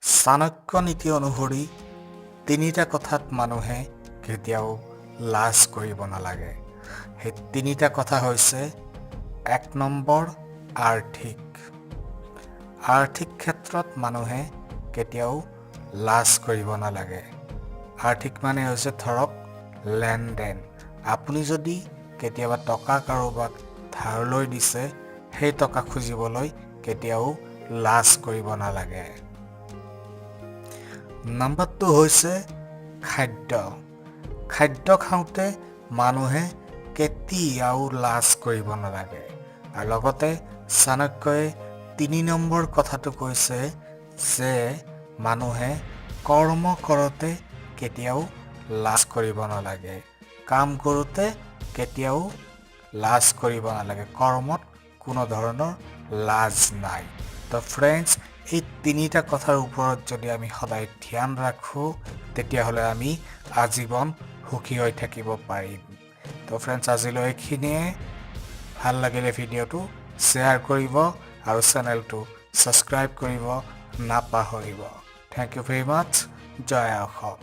চাণক্য নীতি অনুসৰি তিনিটা কথাত মানুহে কেতিয়াও লাজ কৰিব নালাগে। সেই তিনিটা কথা হৈছে, এক নম্বৰ আৰ্থিক। আৰ্থিক ক্ষেত্ৰত মানুহে কেতিয়াও লাজ কৰিব নালাগে। আৰ্থিক মানে হৈছে ধৰক লেনদেন। আপুনি যদি কেতিয়াবা টকা কাৰোবাক ধাৰলৈ দিছে, সেই টকা খুজিবলৈ কেতিয়াও লাজ কৰিব নালাগে। নাম্বাৰ 2 হৈছে খাদ্য। খাদ্য খাওঁতে মানুহে কেতিয়াও লাজ কৰিব নালাগে। আৰু লগতে চাণক্যই 3 নম্বৰ কথাটো কৈছে যে মানুহে কৰ্ম কৰোঁতে কেতিয়াও লাজ কৰিব নালাগে। কাম কৰোঁতে কেতিয়াও লাজ কৰিব নালাগে। কৰ্মত কোনো ধৰণৰ লাজ নাই। তো ফ্ৰেণ্ডছ, এই তিনিটা কথাৰ ওপৰত যদি আমি সদায় ধ্যান ৰাখোঁ, তেতিয়াহ'লে আমি আজীৱন সুখী হৈ থাকিব পাৰিম। তো ফ্ৰেণ্ডছ, আজিলৈ এইখিনিয়ে। ভাল লাগিলে ভিডিঅ'টো শ্বেয়াৰ কৰিব আৰু চেনেলটো ছাবস্ক্ৰাইব কৰিব নাপাহৰিব। Thank you very much. Joy Assam.